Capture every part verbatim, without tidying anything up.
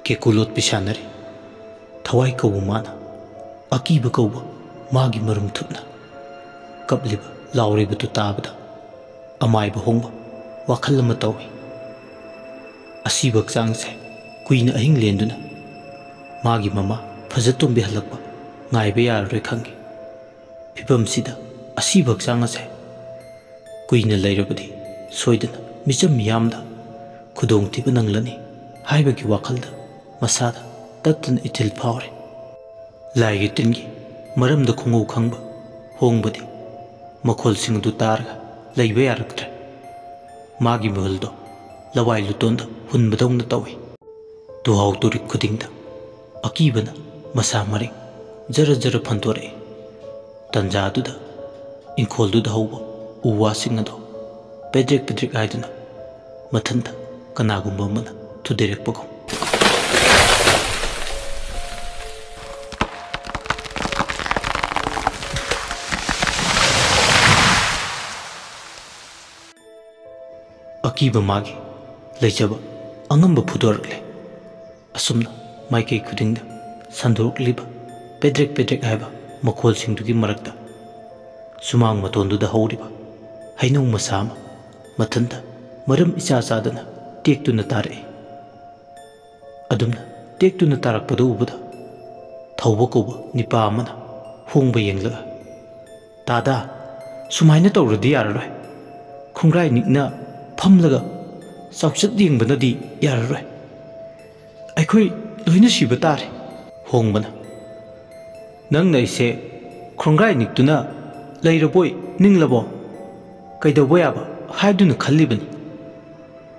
ꯀꯦꯀꯨ ꯂꯣꯠꯄꯤ ꯁꯥꯟꯅꯔꯤ꯫ ꯊꯋꯥꯏ ꯀꯧꯕ ꯃꯥꯅ, ꯑꯀꯤꯕ ꯀꯧꯕ ꯃꯥꯒꯤ ꯃꯔꯨꯝ ꯊꯨꯞꯅ꯫ ꯀꯞꯂꯤꯕ ꯂꯥꯎꯔꯤꯕꯗꯨ ꯇꯥꯕꯗ ꯑꯃꯥꯏꯕ ꯍꯣꯡꯕ ꯋꯥꯈꯜ ꯑꯃ ꯇꯧꯏ꯫ ꯑꯁꯤꯕ ꯍꯛꯆꯥꯡꯁꯦ ꯀꯨꯏꯅ ꯑꯍꯤꯡ ꯂꯦꯟꯗꯨꯅ ꯃꯥꯒꯤ ꯃꯃꯥ ꯐꯖꯇꯣꯝꯕꯤ ꯍꯜꯂꯛꯄ ꯉꯥꯏꯕ ꯌꯥꯔꯔꯣꯏ ꯈꯪꯏ꯫ ꯐꯤꯕꯝꯁꯤꯗ ꯑꯁꯤꯕ ꯍꯛꯆꯥꯡ ꯑꯁꯦ ꯀꯨꯏꯅ ꯂꯩꯔꯕꯗꯤ ꯁꯣꯏꯗꯅ ꯃꯤꯆꯝ ꯃꯤꯌꯥꯝꯗ ꯈꯨꯗꯣꯡꯊꯤꯕ ꯅꯪꯂꯅꯤ ꯍꯥꯏꯕꯒꯤ ꯋꯥꯈꯜꯗ ꯃꯁꯥꯗ ꯇꯠꯇꯅ ꯏꯊꯤꯜ ꯐꯥꯎꯔꯦ꯫ ꯂꯥꯏꯒꯤ ꯇꯤꯟꯒꯤ ꯃꯔꯝꯗ ꯈꯣꯡꯍꯧ ꯈꯪꯕ ꯍꯣꯡꯕꯗꯤ ꯃꯈꯣꯜꯁꯤꯡ ꯑꯗꯨ ꯇꯥꯔꯒ ꯂꯩꯕ ꯌꯥꯔꯛꯇ꯭ꯔꯦ꯫ ꯃꯥꯒꯤ ꯃꯤꯍꯨꯜꯗꯣ ꯂꯋꯥꯏ ꯂꯨꯇꯣꯟꯗ ꯍꯨꯟꯕꯗꯧꯅ ꯇꯧꯏ꯫ ꯇꯨꯍꯥꯎ ꯇꯨꯔꯤꯛ ꯈꯨꯗꯤꯡꯗ ꯑꯀꯤꯕꯅ ꯃꯁꯥ ꯃꯔꯦꯡ ꯖꯔ ꯖꯔ ꯐꯟꯗꯣꯔꯛꯏ꯫ ꯇꯟꯖꯥꯗꯨꯗ ꯏꯪꯈꯣꯜꯗꯨꯗ ꯍꯧꯕ ꯎ ꯋꯥꯁꯤꯡ ꯑꯗꯣ ꯄꯦꯗ꯭ꯔꯦꯛ ꯄꯦꯗ꯭ꯔꯦꯛ ꯍꯥꯏꯗꯨꯅ ꯃꯊꯟꯇ ꯀꯅꯥꯒꯨꯝꯕ ꯑꯃꯅ ꯊꯨꯗꯦꯔꯛꯄꯒꯨꯝ꯫ ꯑꯀꯤꯕ ꯃꯥꯒꯤ ꯂꯩꯖꯕ ꯑꯉꯝꯕ ꯐꯨꯗꯣꯔꯛꯂꯦ꯫ ꯑꯁꯨꯝꯅ ꯃꯥꯏꯀꯩ ꯈꯨꯗꯤꯡꯗ ꯁꯟꯗꯣꯔꯛꯂꯤꯕ ꯄꯦꯗ꯭ꯔꯦꯛ ꯄꯦꯗ꯭ꯔꯦꯛ ꯍꯥꯏꯕ ꯃꯈꯣꯜꯁꯤꯡꯗꯨꯒꯤ ꯃꯔꯛꯇ ꯁꯨꯃꯥꯡ ꯃꯇꯣꯟꯗꯨꯗ ꯍꯧꯔꯤꯕ ꯍꯩꯅꯧ ꯃꯁꯥ ꯑꯃ ꯃꯊꯟꯇ ꯃꯔꯝ ꯏꯆꯥ ꯆꯥꯗꯅ ꯇꯦꯛꯇꯨꯅ ꯇꯥꯔꯛꯏ꯫ ꯑꯗꯨꯝꯅ ꯇꯦꯛꯇꯨꯅ ꯇꯥꯔꯛꯄꯗꯨ ꯎꯕꯗ ꯊꯧꯕ ꯀꯧꯕ ꯅꯤꯄꯥ ꯑꯃꯅ ꯍꯣꯡꯕ ꯌꯦꯡꯂꯒ, "ꯇꯥꯗꯥ, ꯁꯨꯃꯥꯏꯅ ꯇꯧꯔꯗꯤ ꯌꯥꯔꯔꯣꯏ꯫ ꯈꯣꯡꯒ꯭ꯔꯥꯏ ꯅꯤꯛꯅ ꯐꯝꯂꯒ ꯆꯥꯎꯆꯠ ꯌꯦꯡꯕꯅꯗꯤ ꯌꯥꯔꯔꯣꯏ꯫ ꯑꯩꯈꯣꯏ ꯂꯣꯏꯅ ꯁꯤꯕ ꯇꯥꯔꯦ꯫" ꯍꯣꯡꯕꯅ, "ꯅꯪꯅ ꯑꯩꯁꯦ ꯈꯣꯡꯒ꯭ꯔꯥꯏ ꯅꯤꯛꯇꯨꯅ ꯂꯩꯔꯕꯣꯏ ꯅꯤꯡꯂꯕꯣ? ꯀꯩꯗꯧꯕ ꯌꯥꯕ ꯍꯥꯏꯗꯨꯅ ꯈꯜꯂꯤꯕꯅꯤ?"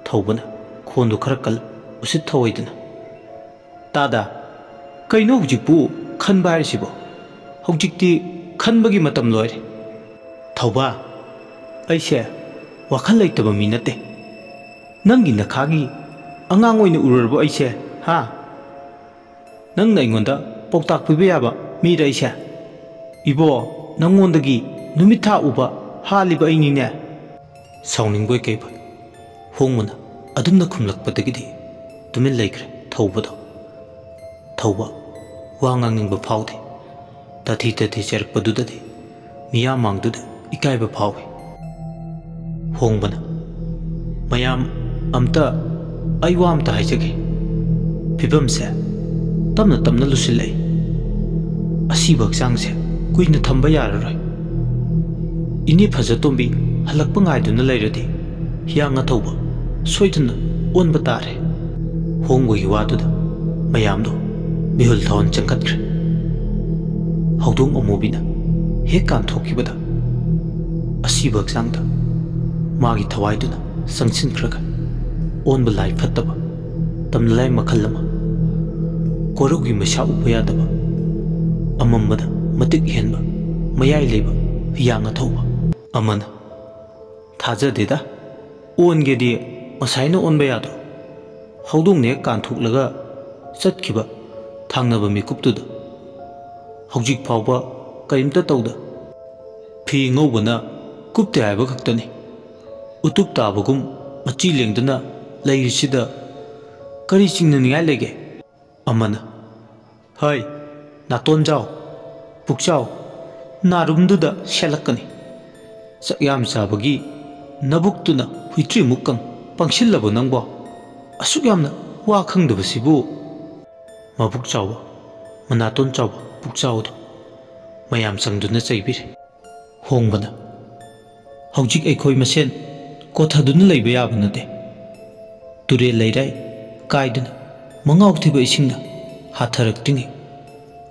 ꯊꯧꯕꯅ ꯈꯣꯟꯗꯨ ꯈꯔ ꯀꯜ ꯎꯁꯤꯠ ꯊꯧꯑꯣꯏꯗꯅ, "ꯇꯥꯗꯥ, ꯀꯩꯅꯣ ꯍꯧꯖꯤꯛꯄꯨ ꯈꯟꯕ ꯍꯥꯏꯔꯤꯁꯤꯕꯣ? ꯍꯧꯖꯤꯛꯇꯤ ꯈꯟꯕꯒꯤ ꯃꯇꯝ ꯂꯣꯏꯔꯦ꯫" ꯊꯧꯕ, "ꯑꯩꯁꯦ ꯋꯥꯈꯜ ꯂꯩꯇꯕ ꯃꯤ ꯅꯠꯇꯦ꯫ ꯅꯪꯒꯤ ꯅꯈꯥꯒꯤ ꯑꯉꯥꯡ ꯑꯣꯏꯅ ꯎꯔꯨꯔꯕꯣ ꯑꯩꯁꯦ, ꯍꯥ? ꯅꯪꯅ ꯑꯩꯉꯣꯟꯗ ꯄꯥꯎꯇꯥꯛ ꯄꯤꯕ ꯌꯥꯕ ꯃꯤꯔ ꯑꯩꯁꯦ? ꯏꯕꯣ, ꯅꯪꯉꯣꯟꯗꯒꯤ ꯅꯨꯃꯤꯠ ꯊꯥ ꯎꯕ ꯍꯥꯜꯂꯤꯕ ꯑꯩꯅꯤꯅꯦ꯫" ꯁꯥꯎꯅꯤꯡꯕꯣꯏ ꯀꯩꯕꯣꯏ ꯍꯣꯡꯕꯅ ꯑꯗꯨꯝꯅ ꯈꯨꯝꯂꯛꯄꯗꯒꯤꯗꯤ ꯇꯨꯃꯤꯟ ꯂꯩꯈ꯭ꯔꯦ ꯊꯧꯕꯗꯣ꯫ ꯊꯧꯕ ꯋꯥ ꯉꯥꯡꯅꯤꯡꯕ ꯐꯥꯎꯗꯦ꯫ ꯇꯥꯊꯤ ꯇꯥꯊꯤ ꯆꯩꯔꯛꯄꯗꯨꯗꯗꯤ ꯃꯤꯌꯥꯝ ꯃꯥꯡꯗꯨꯗ ꯏꯀꯥꯏꯕ ꯐꯥꯎꯏ꯫ ꯍꯣꯡꯕꯅ, "ꯃꯌꯥꯝ, ꯑꯝꯇ, ꯑꯩ ꯋꯥ ꯑꯝꯇ ꯍꯥꯏꯖꯒꯦ꯫ ꯐꯤꯕꯝꯁꯦ ꯇꯞꯅ ꯇꯞꯅ ꯂꯨꯁꯤꯜꯂꯛꯏ꯫ ꯑꯁꯤꯕ ꯍꯛꯆꯥꯡꯁꯦ ꯀꯨꯏꯅ ꯊꯝꯕ ꯌꯥꯔꯔꯣꯏ꯫ ꯏꯅꯦ ꯐꯖꯇꯣꯝꯕꯤ ꯍꯜꯂꯛꯄ ꯉꯥꯏꯗꯨꯅ ꯂꯩꯔꯗꯤ ꯍꯤꯌꯥꯡ ꯑꯊꯧꯕ ꯁꯣꯏꯗꯅ ꯑꯣꯟꯕ ꯇꯥꯔꯦ"꯫ ꯍꯣꯡꯕꯒꯤ ꯋꯥꯗꯨꯗ ꯃꯌꯥꯝꯗꯣ ꯃꯤꯍꯨꯜ ꯊꯋꯥꯟ ꯆꯪꯈꯠꯈ꯭ꯔꯦ꯫ ꯍꯧꯗꯣꯡ ꯑꯃꯨꯕꯤꯅ ꯍꯦꯛ ꯀꯥꯟꯊꯣꯛꯈꯤꯕꯗ ꯑꯁꯤꯕ ꯍꯛꯆꯥꯡꯗ ꯃꯥꯒꯤ ꯊꯋꯥꯏꯗꯨꯅ ꯆꯪꯁꯤꯟꯈ꯭ꯔꯒ ꯑꯣꯟꯕ ꯂꯥꯏ ꯐꯠꯇꯕ, ꯇꯝꯅ ꯂꯥꯏ ꯃꯈꯜ ꯑꯃ, ꯀꯣꯔꯧꯒꯤ ꯃꯩꯁꯥ ꯎꯕ ꯌꯥꯗꯕ, ꯑꯃꯝꯕꯗ ꯃꯇꯤꯛ ꯍꯦꯟꯕ, ꯃꯌꯥꯏ ꯂꯩꯕ ꯍꯤꯌꯥꯡ ꯑꯊꯧꯕ ꯑꯃꯅ꯫ "ꯊꯥꯖꯗꯦꯗ, ꯑꯣꯟꯒꯦꯗꯤ ꯉꯁꯥꯏꯅ ꯑꯣꯟꯕ ꯌꯥꯗ꯭ꯔꯣ?" ꯍꯧꯗꯣꯡꯅ ꯍꯦꯛ ꯀꯥꯟꯊꯣꯛꯂꯒ ꯆꯠꯈꯤꯕ ꯊꯥꯡꯅꯕ ꯃꯤꯀꯨꯞꯇꯨꯗ ꯍꯧꯖꯤꯛ ꯐꯥꯎꯕ ꯀꯔꯤꯝꯇ ꯇꯧꯗ꯫ ꯐꯤ ꯉꯧꯕꯅ ꯀꯨꯞꯇꯦ ꯍꯥꯏꯕ ꯈꯛꯇꯅꯤ꯫ ꯎꯇꯨꯞ ꯇꯥꯕꯒꯨꯝ ꯃꯆꯤ ꯂꯦꯡꯗꯅ ꯂꯩꯔꯤꯁꯤꯗ ꯀꯔꯤ ꯆꯤꯡꯅꯅꯤꯡꯉꯥꯏ ꯂꯩꯒꯦ? ꯑꯃꯅ, "ꯍꯩ, ꯅꯥꯇꯣꯟꯖꯥꯎ, ꯄꯨꯛꯆꯥꯎ, ꯅꯥꯔꯨꯝꯗꯨꯗ ꯁꯦꯠꯂꯛꯀꯅꯤ꯫ ꯆꯥꯛ ꯌꯥꯝ ꯆꯥꯕꯒꯤ ꯅꯕꯨꯛꯇꯨꯅ ꯍꯨꯏꯇ꯭ꯔꯤꯃꯨꯛ ꯀꯪ ꯄꯪꯁꯤꯜꯂꯕꯣ ꯅꯪꯕꯣ? ꯑꯁꯨꯛ ꯌꯥꯝꯅ ꯋꯥ ꯈꯪꯗꯕꯁꯤꯕꯨ?" ꯃꯕꯨꯛ ꯆꯥꯎꯕ, ꯃꯅꯥꯇꯣꯟ ꯆꯥꯎꯕ ꯄꯨꯛꯆꯥꯎꯗꯣ ꯃꯌꯥꯝ ꯆꯪꯗꯨꯅ ꯆꯩꯕꯤꯔꯦ꯫ ꯍꯣꯡꯕꯅ, "ꯍꯧꯖꯤꯛ ꯑꯩꯈꯣꯏ ꯃꯁꯦꯟ ꯀꯣꯊꯗꯨꯅ ꯂꯩꯕ ꯌꯥꯕ ꯅꯠꯇꯦ꯫ ꯇꯨꯔꯦꯜ ꯂꯩꯔꯥꯏ ꯀꯥꯏꯗꯨꯅ ꯃꯉꯥꯎ ꯊꯤꯕ ꯏꯁꯤꯡꯅ ꯍꯥꯊꯔꯛꯇ꯭ꯔꯤꯉꯩ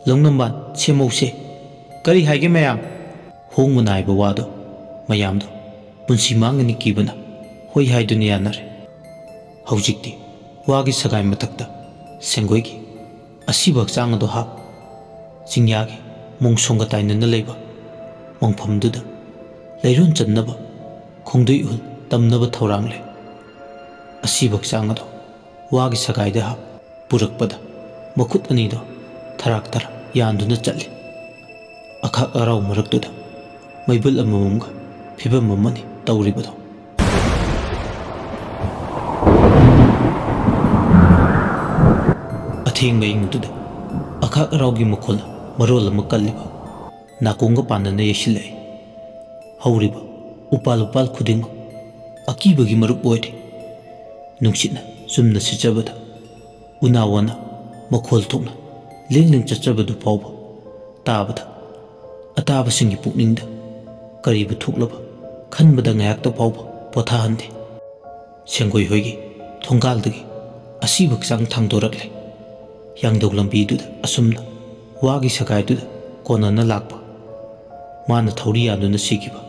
ꯂꯧꯅꯝꯕꯥꯟ ꯁꯦꯝꯍꯧꯁꯦ꯫ ꯀꯔꯤ ꯍꯥꯏꯒꯦ ꯃꯌꯥꯝ?" ꯍꯣꯡꯕꯅ ꯍꯥꯏꯕ ꯋꯥꯗꯣ ꯃꯌꯥꯝꯗꯣ ꯄꯨꯟꯁꯤ ꯃꯥꯡꯒꯅꯤ ꯀꯤꯕꯅ ꯍꯣꯏ ꯍꯥꯏꯗꯨꯅ ꯌꯥꯅꯔꯦ꯫ ꯍꯧꯖꯤꯛꯇꯤ ꯋꯥꯒꯤ ꯁꯒꯥꯏ ꯃꯊꯛꯇ ꯁꯦꯡꯒꯣꯏꯒꯤ ꯑꯁꯤꯕ ꯍꯛꯆꯥꯡ ꯑꯗꯨ ꯍꯥꯞ ꯆꯤꯡꯌꯥꯒꯤ ꯃꯣꯡꯁꯣꯡꯒ ꯇꯥꯏꯅꯅ ꯂꯩꯕ ꯃꯣꯡꯐꯝꯗꯨꯗ ꯂꯩꯔꯣꯟ ꯆꯟꯅꯕ ꯈꯣꯡꯗꯣꯏ ꯎꯍꯜ ꯇꯝꯅꯕ ꯊꯧꯔꯥꯡꯂꯦ꯫ ꯑꯁꯤꯕ ꯍꯛꯆꯥꯡ ꯑꯗꯨ ꯋꯥꯒꯤ ꯁꯒꯥꯏꯗ ꯍꯥꯞ ꯄꯨꯔꯛꯄꯗ ꯃꯈꯨꯠ ꯑꯅꯤꯗꯣ ꯊꯔꯥꯛ ꯊꯔꯥꯛ ꯌꯥꯟꯗꯨꯅ ꯆꯠꯂꯤ꯫ ꯑꯈꯥꯛ ꯑꯔꯥꯎ ꯃꯔꯛꯇꯨꯗ ꯃꯩꯕꯨꯜ ꯑꯃꯃꯝꯒ ꯐꯤꯕꯝ ꯑꯃꯅꯤ ꯇꯧꯔꯤꯕꯗꯣ꯫ ꯑꯊꯦꯡꯕ ꯑꯌꯤꯡꯗꯨꯗ ꯑꯈꯥꯛ ꯑꯔꯥꯎꯒꯤ ꯃꯈꯣꯜꯅ ꯃꯔꯣꯜ ꯑꯃ ꯀꯜꯂꯤꯕ, ꯅꯥꯀꯣꯡꯒ ꯄꯥꯟꯅꯅ ꯌꯩꯁꯤꯜꯂꯛꯏ꯫ ꯍꯧꯔꯤꯕ ꯎꯄꯥꯜ ꯎꯄꯥꯜ ꯈꯨꯗꯤꯡꯃꯛ ꯑꯀꯤꯕꯒꯤ ꯃꯔꯨꯞ ꯑꯣꯏꯔꯤ꯫ ꯅꯨꯡꯁꯤꯠꯅ ꯆꯨꯝꯅ ꯁꯤꯠꯆꯕꯗ, ꯎꯅꯥ ꯋꯥꯅ ꯃꯈꯣꯜ ꯊꯣꯛꯅ ꯂꯦꯡ ꯂꯦꯡ ꯆꯠꯆꯕꯗꯨ ꯐꯥꯎꯕ ꯇꯥꯕꯗ, ꯑꯇꯥꯕꯁꯤꯡꯒꯤ ꯄꯨꯛꯅꯤꯡꯗ ꯀꯔꯤꯕꯨ ꯊꯣꯛꯂꯕ ꯈꯟꯕꯗ ꯉꯥꯏꯍꯥꯛꯇ ꯐꯥꯎꯕ ꯄꯣꯊꯥꯍꯟꯗꯦ꯫ ꯁꯦꯡꯒꯣꯏ ꯍꯣꯏꯒꯤ ꯊꯣꯡꯒꯥꯜꯗꯒꯤ ꯑꯁꯤꯕ ꯍꯛꯆꯥꯡ ꯊꯥꯡꯗꯣꯔꯛꯂꯦ꯫ ꯌꯥꯡꯗꯧ ꯂꯝꯕꯤꯗꯨꯗ ꯑꯁꯨꯝꯅ ꯋꯥꯒꯤ ꯁꯒꯥꯏꯗꯨꯗ ꯀꯣꯟꯅꯅ ꯂꯥꯛꯄ, ꯃꯥꯅ ꯊꯧꯔꯤ ꯌꯥꯟꯗꯨꯅ ꯁꯤꯈꯤꯕ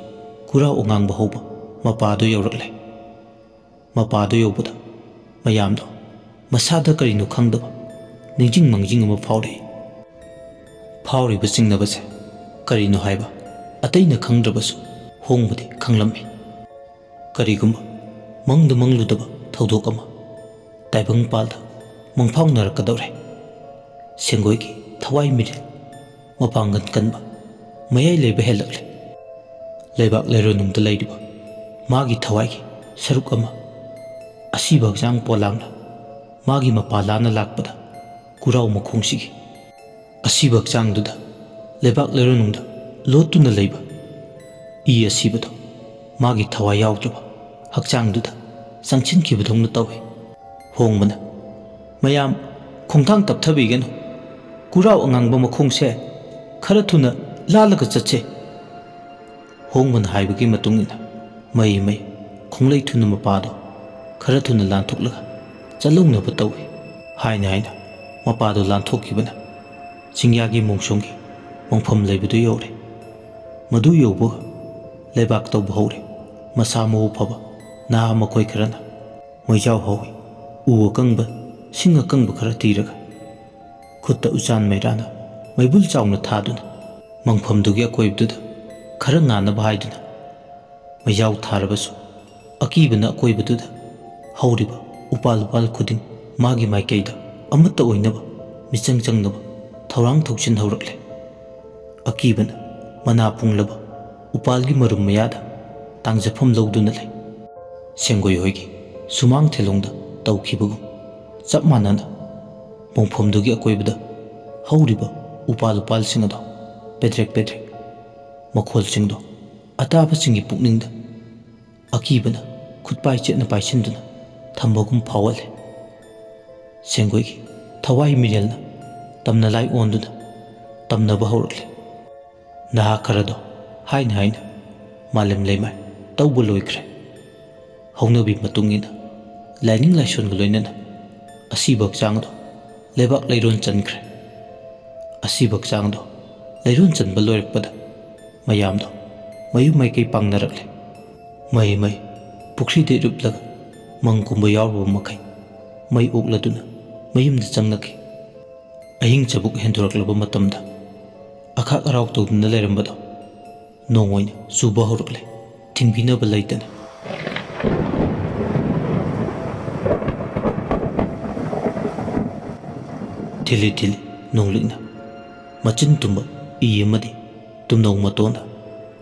ꯀꯨꯔꯥꯎ ꯑꯉꯥꯡꯕ ꯍꯧꯕ ꯃꯄꯥꯗꯨ ꯌꯧꯔꯛꯂꯦ꯫ ꯃꯄꯥꯗꯨ ꯌꯧꯕꯗ ꯃꯌꯥꯝꯗꯣ ꯃꯁꯥꯗ ꯀꯔꯤꯅꯣ ꯈꯪꯗꯕ ꯅꯤꯡꯁꯤꯡ ꯃꯥꯡꯖꯤꯡ ꯑꯃ ꯐꯥꯎꯔꯛꯏ꯫ ꯐꯥꯎꯔꯤꯕ ꯆꯤꯡꯅꯕꯁꯦ ꯀꯔꯤꯅꯣ ꯍꯥꯏꯕ ꯑꯇꯩꯅ ꯈꯪꯗ꯭ꯔꯕꯁꯨ ꯍꯣꯡꯕꯗꯤ ꯈꯪꯂꯝꯃꯤ꯫ ꯀꯔꯤꯒꯨꯝꯕ ꯃꯪꯗ ꯃꯪꯂꯨꯗꯕ ꯊꯧꯗꯣꯛ ꯑꯃ ꯇꯥꯏꯕꯪꯄꯥꯜꯗ ꯃꯪꯐꯥꯎꯅꯔꯛꯀꯗꯧꯔꯦ꯫ ꯁꯦꯡꯒꯣꯏꯒꯤ ꯊꯋꯥꯏ ꯃꯤꯔꯦꯜ, ꯃꯄꯥꯡꯒꯜ ꯀꯟꯕ, ꯃꯌꯥꯏ ꯂꯩꯕ ꯍꯦꯜꯂꯛꯂꯦ꯫ ꯂꯩꯕꯥꯛ ꯂꯩꯔꯣꯟꯅꯨꯡꯗ ꯂꯩꯔꯤꯕ ꯃꯥꯒꯤ ꯊꯋꯥꯏꯒꯤ ꯁꯔꯨꯛ ꯑꯃ ꯑꯁꯤꯕ ꯍꯛꯆꯥꯡ ꯄꯣꯂꯥꯡꯅ ꯃꯥꯒꯤ ꯃꯄꯥ ꯂꯥꯅ ꯂꯥꯛꯄꯗ, ꯀꯨꯔꯥꯎ ꯃꯈꯣꯡꯁꯤꯒꯤ ꯑꯁꯤꯕ ꯍꯛꯆꯥꯡꯗꯨꯗ ꯂꯩꯕꯥꯛ ꯂꯩꯔꯣꯟꯅꯨꯡꯗ ꯂꯣꯠꯇꯨꯅ ꯂꯩꯕ ꯏ ꯑꯁꯤꯕꯗꯣ ꯃꯥꯒꯤ ꯊꯋꯥꯏ ꯌꯥꯎꯗ꯭ꯔꯕ ꯍꯛꯆꯥꯡꯗꯨꯗ ꯆꯪꯁꯤꯟꯈꯤꯕꯗꯧꯅ ꯇꯧꯏ꯫ ꯍꯣꯡꯕꯅ, "ꯃꯌꯥꯝ ꯈꯣꯡꯊꯥꯡ ꯇꯞꯊꯕꯤꯒꯅꯨ, ꯀꯨꯔꯥꯎ ꯑꯉꯥꯡꯕ ꯃꯈꯣꯡꯁꯦ ꯈꯔ ꯊꯨꯅ ꯂꯥꯜꯂꯒ ꯆꯠꯁꯦ"꯫ ꯍꯣꯡꯕꯅ ꯍꯥꯏꯕꯒꯤ ꯃꯇꯨꯡ ꯏꯟꯅ ꯃꯩ ꯃꯩ ꯈꯣꯡꯂꯩ ꯊꯨꯅ ꯃꯄꯥꯗꯣ ꯈꯔ ꯊꯨꯅ ꯂꯥꯟꯊꯣꯛꯂꯒ ꯆꯠꯂꯧꯅꯕ ꯇꯧꯏ꯫ ꯍꯥꯏꯅ ꯍꯥꯏꯅ ꯃꯄꯥꯗꯣ ꯂꯥꯟꯊꯣꯛꯈꯤꯕꯅ ꯆꯤꯡꯌꯥꯒꯤ ꯃꯣꯡꯁꯣꯡꯒꯤ ꯃꯣꯡꯐꯝ ꯂꯩꯕꯗꯨ ꯌꯧꯔꯦ꯫ ꯃꯗꯨ ꯌꯧꯕꯒ ꯂꯩꯕꯥꯛ ꯇꯧꯕ ꯍꯧꯔꯦ꯫ ꯃꯁꯥ ꯃꯎ ꯐꯕ ꯅꯍꯥ ꯃꯈꯣꯏ ꯈꯔꯅ ꯃꯩꯖꯥꯎ ꯍꯧꯏ꯫ ꯎ ꯑꯀꯪꯕ, ꯁꯤꯡ ꯑꯀꯪꯕ ꯈꯔ ꯊꯤꯔꯒ ꯈꯨꯠꯇ ꯎꯆꯥꯟ ꯃꯩꯔꯥꯅ ꯃꯩꯕꯨꯜ ꯆꯥꯎꯅ ꯊꯥꯗꯨꯅ ꯃꯪꯐꯝꯗꯨꯒꯤ ꯑꯀꯣꯏꯕꯗꯨꯗ ꯈꯔ ꯉꯥꯟꯅꯕ ꯍꯥꯏꯗꯨꯅ ꯃꯩꯖꯥꯎ ꯊꯥꯔꯕꯁꯨ, ꯑꯀꯤꯕꯅ ꯑꯀꯣꯏꯕꯗꯨꯗ ꯍꯧꯔꯤꯕ ꯎꯄꯥꯜ ꯎꯄꯥꯜ ꯈꯨꯗꯤꯡ ꯃꯥꯒꯤ ꯃꯥꯏꯀꯩꯗ ꯑꯃꯠꯇ ꯑꯣꯏꯅꯕ ꯃꯤꯆꯪ ꯆꯪꯅꯕ ꯊꯧꯔꯥꯡ ꯊꯧꯁꯤꯟ ꯍꯧꯔꯛꯂꯦ꯫ ꯑꯀꯤꯕꯅ ꯃꯅꯥ ꯄꯨꯡꯂꯕ ꯎꯄꯥꯜꯒꯤ ꯃꯔꯨꯝ ꯃꯌꯥꯗ ꯇꯥꯡꯖꯐꯝ ꯂꯧꯗꯨꯅ ꯂꯩ꯫ ꯁꯦꯡꯒꯣꯏ ꯍꯣꯏꯒꯤ ꯁꯨꯃꯥꯡ ꯊꯦꯂꯣꯡꯗ ꯇꯧꯈꯤꯕꯒꯨꯝ ꯆꯞ ꯃꯥꯟꯅꯅ ꯃꯣꯡꯐꯝꯗꯨꯒꯤ ꯑꯀꯣꯏꯕꯗ ꯍꯧꯔꯤꯕ ꯎꯄꯥꯜ ꯎꯄꯥꯜꯁꯤꯡ ꯑꯗꯣ ꯄꯦꯗ꯭ꯔꯦꯛ ꯄꯦꯗ꯭ꯔꯦꯛ, ꯃꯈꯣꯜꯁꯤꯡꯗꯣ ꯑꯇꯥꯕꯁꯤꯡꯒꯤ ꯄꯨꯛꯅꯤꯡꯗ ꯑꯀꯤꯕꯅ ꯈꯨꯠꯄꯥꯏ ꯆꯦꯠꯅ ꯄꯥꯏꯁꯤꯟꯗꯨꯅ ꯊꯝꯕꯒꯨꯝ ꯐꯥꯎꯍꯜꯂꯦ꯫ ꯁꯦꯡꯒꯣꯏꯒꯤ ꯊꯋꯥꯏ ꯃꯤꯔꯦꯜꯅ ꯇꯝꯅ ꯂꯥꯏ ꯑꯣꯟꯗꯨꯅ ꯇꯝꯅꯕ ꯍꯧꯔꯛꯂꯦ꯫ ꯅꯍꯥ ꯈꯔꯗꯣ ꯍꯥꯏꯅ ꯍꯥꯏꯅ ꯃꯥꯂꯦꯝ ꯂꯩꯃꯥꯏ ꯇꯧꯕ ꯂꯣꯏꯈ꯭ꯔꯦ꯫ ꯍꯧꯅꯕꯤ ꯃꯇꯨꯡ ꯏꯟꯅ ꯂꯥꯏꯅꯤꯡ ꯂꯥꯏꯁꯣꯟꯒ ꯂꯣꯏꯅꯅ ꯑꯁꯤꯕ ꯍꯛꯆꯥꯡ ꯑꯗꯣ ꯂꯩꯕꯥꯛ ꯂꯩꯔꯣꯟ ꯆꯟꯈ꯭ꯔꯦ꯫ ꯑꯁꯤꯕ ꯍꯛꯆꯥꯡꯗꯣ ꯂꯩꯔꯣꯟ ꯆꯟꯕ ꯂꯣꯏꯔꯛꯄꯗ ꯃꯌꯥꯝꯗꯣ ꯃꯌꯨꯝ ꯃꯥꯏꯀꯩ ꯄꯥꯡꯅꯔꯛꯂꯦ꯫ ꯃꯩ ꯃꯩ ꯄꯨꯈ꯭ꯔꯤꯗ ꯏꯔꯨꯞꯂꯒ ꯃꯪ ꯀꯨꯝꯕ ꯌꯥꯎꯔꯨꯕ ꯃꯈꯩ ꯃꯩ ꯑꯣꯛꯂꯗꯨꯅ ꯃꯌꯨꯝꯗ ꯆꯪꯅꯈꯤ꯫ ꯑꯍꯤꯡ ꯆꯕꯨꯛ ꯍꯦꯟꯗꯣꯔꯛꯂꯕ ꯃꯇꯝꯗ ꯑꯈꯥꯛ ꯑꯔꯥꯎ ꯇꯧꯗꯨꯅ ꯂꯩꯔꯝꯕꯗꯣ ꯅꯣꯡ ꯑꯣꯏꯅ ꯆꯨꯕ ꯍꯧꯔꯛꯂꯦ, ꯊꯤꯡꯕꯤꯅꯕ ꯂꯩꯇꯅ꯫ ꯊꯤꯜꯂꯤ ꯊꯤꯜꯂꯤ ꯅꯣꯡꯂꯤꯛꯅ ꯃꯆꯤꯟ ꯇꯨꯝꯕ ꯏ ꯑꯃꯗꯤ ꯇꯨꯝꯅꯧ ꯃꯇꯣꯟꯗ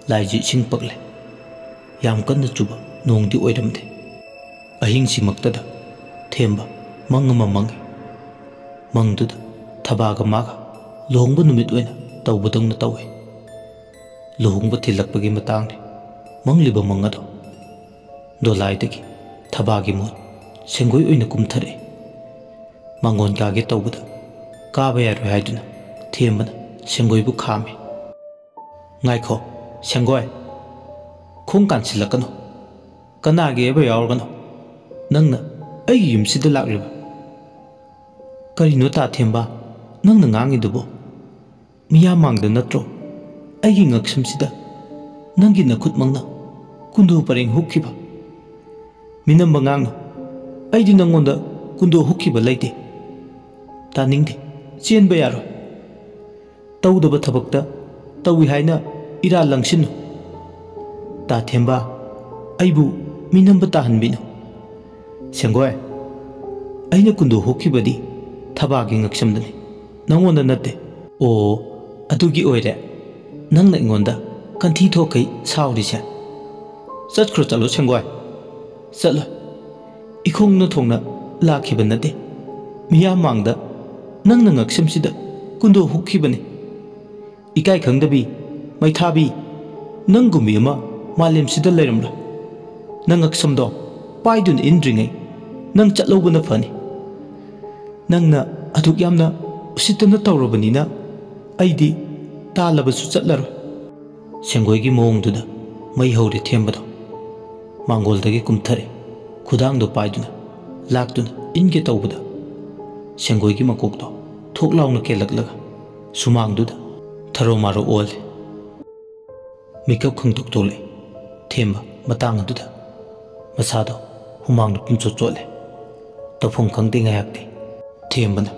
ꯂꯥꯏꯁꯤ ꯏꯁꯤꯡ ꯄꯛꯂꯦ꯫ ꯌꯥꯝ ꯀꯟꯅ ꯆꯨꯕ ꯅꯣꯡꯗꯤ ꯑꯣꯏꯔꯝꯗꯦ꯫ ꯑꯍꯤꯡꯁꯤꯃꯛꯇꯗ ꯊꯦꯝꯕ ꯃꯪ ꯑꯃ ꯃꯪꯉꯤ꯫ ꯃꯪꯗꯨꯗ ꯊꯕꯥꯒ ꯃꯥꯒ ꯂꯨꯍꯣꯡꯕ ꯅꯨꯃꯤꯠ ꯑꯣꯏꯅ ꯇꯧꯕꯗꯧꯅ ꯇꯧꯏ꯫ ꯂꯨꯍꯣꯡꯕ ꯊꯤꯜꯂꯛꯄꯒꯤ ꯃꯇꯥꯡꯅꯤ ꯃꯪꯂꯤꯕ ꯃꯪ ꯑꯗꯣ꯫ ꯗꯣꯂꯥꯏꯗꯒꯤ ꯊꯕꯥꯒꯤ ꯃꯣꯟ ꯁꯦꯡꯒꯣꯏ ꯑꯣꯏꯅ ꯀꯨꯝꯊꯔꯛꯏ꯫ ꯃꯥꯡꯒꯣꯟ ꯀꯥꯒꯦ ꯇꯧꯕꯗ ꯀꯥꯕ ꯌꯥꯔꯣꯏ ꯍꯥꯏꯗꯨꯅ ꯊꯦꯝꯕꯅ ꯁꯦꯡꯒꯣꯏꯕꯨ ꯈꯥꯝꯃꯤ꯫ "ꯉꯥꯏꯈꯣ, ꯁꯦꯡꯒꯣꯏ, ꯈꯣꯡ ꯀꯥꯟꯁꯤꯜꯂꯛꯀꯅꯨ꯫ ꯀꯅꯥꯒꯤ ꯑꯣꯏꯕ ꯌꯥꯎꯔꯒꯅꯣ ꯅꯪꯅ ꯑꯩꯒꯤ ꯌꯨꯝꯁꯤꯗ ꯂꯥꯛꯂꯤꯕ? ꯀꯔꯤꯅꯣ ꯇꯥ ꯊꯦꯝꯕ ꯅꯪꯅ ꯉꯥꯡꯉꯤꯗꯨꯕꯣ? ꯃꯤꯌꯥꯝ ꯃꯥꯡꯗ ꯅꯠꯇ꯭ꯔꯣ ꯑꯩꯒꯤ ꯉꯛꯁꯝꯁꯤꯗ ꯅꯪꯒꯤ ꯅꯈꯨꯠꯃꯛꯅ ꯀꯨꯟꯗꯣ ꯄꯔꯦꯡ ꯍꯨꯛꯈꯤꯕ? ꯃꯤꯅꯝꯕ ꯉꯥꯡꯅꯨ꯫ ꯑꯩꯗꯤ ꯅꯪꯉꯣꯟꯗ ꯀꯨꯟꯗꯣ ꯍꯨꯛꯈꯤꯕ ꯂꯩꯇꯦ꯫ ꯇꯥꯅꯤꯡꯗꯦ꯫ ꯆꯦꯟꯕ ꯌꯥꯔꯣꯏ꯫ ꯇꯧꯗꯕ ꯊꯕꯛꯇ ꯇꯧꯏ ꯍꯥꯏꯅ ꯏꯔꯥꯜ ꯂꯪꯁꯤꯟꯅꯨ꯫ ꯇꯥ ꯊꯦꯝꯕ, ꯑꯩꯕꯨ ꯃꯤꯅꯝꯕ ꯇꯥꯍꯟꯕꯤꯅꯨ꯫ ꯁꯦꯡꯒꯣꯏ, ꯑꯩꯅ ꯀꯨꯟꯗꯣ ꯍꯨꯛꯈꯤꯕꯗꯤ ꯊꯕꯥꯒꯤ ꯉꯛꯁꯝꯗꯅꯤ, ꯅꯪꯉꯣꯟꯗ ꯅꯠꯇꯦ꯫ ꯑꯣ, ꯑꯗꯨꯒꯤ ꯑꯣꯏꯔꯦ ꯅꯪꯅ ꯑꯩꯉꯣꯟꯗ ꯀꯟꯊꯤ ꯊꯣꯛꯈꯩ ꯁꯥꯎꯔꯤꯁꯦ? ꯆꯠꯈ꯭ꯔꯣ, ꯆꯠꯂꯣ ꯁꯦꯡꯒꯣꯏ, ꯆꯠꯂꯣ꯫ ꯏꯈꯣꯡꯅ ꯊꯣꯡꯅ ꯂꯥꯛꯈꯤꯕ ꯅꯠꯇꯦ꯫ ꯃꯤꯌꯥꯝ ꯃꯥꯡꯗ ꯅꯪꯅ ꯉꯛꯁꯝꯁꯤꯗ ꯀꯨꯟꯗꯣ ꯍꯨꯛꯈꯤꯕꯅꯤ꯫ ꯏꯀꯥꯏ ꯈꯪꯗꯕꯤ, ꯃꯩꯊꯥꯕꯤ, ꯅꯪꯒꯨꯝꯕꯤ ꯑꯃ ꯃꯥꯂꯦꯝꯁꯤꯗ ꯂꯩꯔꯝꯂꯣꯏ꯫ ꯅꯪ ꯉꯛꯁꯝꯗꯣ ꯄꯥꯏꯗꯨꯅ ꯏꯟꯗ꯭ꯔꯤꯉꯩ ꯅꯪ ꯆꯠꯍꯧꯕꯅ ꯐꯅꯤ꯫ ꯅꯪꯅ ꯑꯗꯨꯛ ꯌꯥꯝꯅ ꯎꯁꯤꯠꯇꯅ ꯇꯧꯔꯕꯅꯤꯅ ꯑꯩꯗꯤ ꯇꯥꯜꯂꯕꯁꯨ ꯆꯠꯂꯔꯣꯏ꯫ ꯁꯦꯡꯒꯣꯏꯒꯤ ꯃꯑꯣꯡꯗꯨꯗ ꯃꯩ ꯍꯧꯔꯦ ꯊꯦꯝꯕꯗꯣ꯫ ꯃꯥꯡꯒꯣꯜꯗꯒꯤ ꯀꯨꯝꯊꯔꯦ, ꯈꯨꯗꯥꯡꯗꯣ ꯄꯥꯏꯗꯨꯅ ꯂꯥꯛꯇꯨꯅ ꯏꯟꯒꯦ ꯇꯧꯕꯗ ꯁꯦꯡꯒꯣꯏꯒꯤ ꯃꯀꯣꯛꯇꯣ ꯊꯣꯛ ꯂꯥꯎꯅ ꯀꯦꯜꯂꯛꯂꯒ ꯁꯨꯃꯥꯡꯗꯨꯗ ꯊꯔꯣ ꯃꯥꯔꯣ ꯑꯣꯜꯂꯦ꯫ ꯃꯤꯀꯞ ꯈꯪꯗꯣꯛ ꯊꯣꯛꯂꯛꯏ ꯊꯦꯝꯕ ꯃꯇꯥꯡ ꯑꯗꯨꯗ꯫ ꯃꯁꯥꯗꯣ ꯍꯨꯃꯥꯡꯅ ꯄꯨꯝꯆꯣꯠ ꯆꯣꯠꯂꯦ꯫ ꯇꯧꯐꯝ ꯈꯪꯗꯦ ꯉꯥꯏꯍꯥꯛꯇꯤ꯫ ꯊꯦꯝꯕꯅ,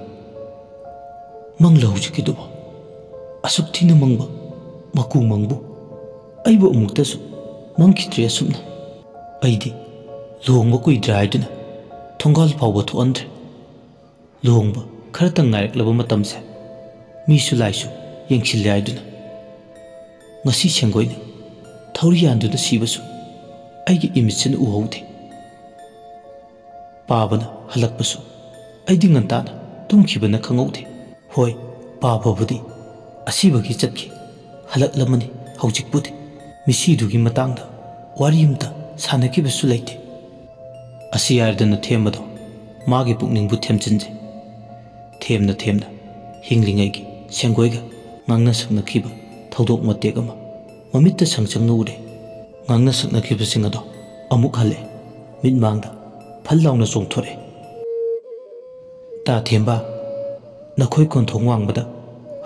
"ꯃꯪꯂ ꯍꯧꯖꯤꯛꯀꯤꯗꯨꯕꯣ? ꯑꯁꯨꯛ ꯊꯤꯅ ꯃꯪꯕ ꯃꯀꯨ ꯃꯪꯕꯨ ꯑꯩꯕꯨ ꯑꯃꯨꯛꯇꯁꯨ ꯃꯪꯈꯤꯗ꯭ꯔꯤ ꯑꯁꯨꯝꯅ꯫ ꯑꯩꯗꯤ ꯂꯨꯍꯣꯡꯕ ꯀꯨꯏꯗ꯭ꯔꯦ ꯍꯥꯏꯗꯨꯅ ꯊꯣꯡꯒꯥꯜ ꯐꯥꯎꯕ ꯊꯣꯛꯍꯟꯗ꯭ꯔꯦ꯫ ꯂꯨꯍꯣꯡꯕ ꯈꯔꯇꯪ ꯉꯥꯏꯔꯛꯂꯕ ꯃꯇꯝꯁꯦ ꯃꯤꯁꯨ ꯂꯥꯏꯁꯨ ꯌꯦꯡꯁꯤꯜꯂꯦ ꯍꯥꯏꯗꯨꯅ꯫ ꯉꯁꯤ ꯁꯦꯡꯒꯣꯏꯅ ꯊꯧꯔꯤ ꯌꯥꯟꯗꯨꯅ ꯁꯤꯕꯁꯨ ꯑꯩꯒꯤ ꯏꯃꯤꯠꯁꯤꯅ ꯎꯍꯧꯗꯦ꯫ ꯄꯥꯕꯅ ꯍꯜꯂꯛꯄꯁꯨ ꯑꯩꯗꯤ ꯉꯟꯇꯥꯅ ꯇꯨꯝꯈꯤꯕꯅ ꯈꯪꯍꯧꯗꯦ꯫ ꯍꯣꯏ, ꯄꯥꯕꯕꯨꯗꯤ ꯑꯁꯤꯕꯒꯤ ꯆꯠꯈꯤ, ꯍꯜꯂꯛꯂꯝꯃꯅꯤ ꯍꯧꯖꯤꯛꯄꯨꯗꯤ꯫ ꯃꯤꯁꯤꯗꯨꯒꯤ ꯃꯇꯥꯡꯗ ꯋꯥꯔꯤ ꯑꯃꯇ ꯁꯥꯟꯅꯈꯤꯕꯁꯨ ꯂꯩꯇꯦ"꯫ ꯑꯁꯤ ꯍꯥꯏꯔꯗꯅ ꯊꯦꯝꯕꯗꯣ ꯃꯥꯒꯤ ꯄꯨꯛꯅꯤꯡꯕꯨ ꯊꯦꯝꯖꯤꯟꯖꯩ꯫ ꯊꯦꯝꯅ ꯊꯦꯝꯅ ꯍꯤꯡꯂꯤꯉꯩꯒꯤ ꯁꯦꯡꯒꯣꯏꯒ ꯉꯥꯡꯅ ꯁꯛꯅꯈꯤꯕ ꯊꯧꯗꯣꯛ ꯃꯇꯦꯛ ꯑꯃ ꯃꯃꯤꯠꯇ ꯁꯪ ꯁꯪꯅ ꯎꯔꯦ꯫ ꯉꯥꯡꯅ ꯁꯛꯅꯈꯤꯕꯁꯤꯡ ꯑꯗꯣ ꯑꯃꯨꯛ ꯍꯜꯂꯦ꯫ ꯃꯤꯠꯃꯥꯡꯗ ꯐꯜ ꯂꯥꯎꯅ ꯆꯣꯡꯊꯣꯔꯛꯑꯦ꯫ "ꯇꯥ ꯊꯦꯝꯕ, ꯅꯈꯣꯏ ꯀꯣꯟꯊꯣꯡ ꯋꯥꯡꯃꯗ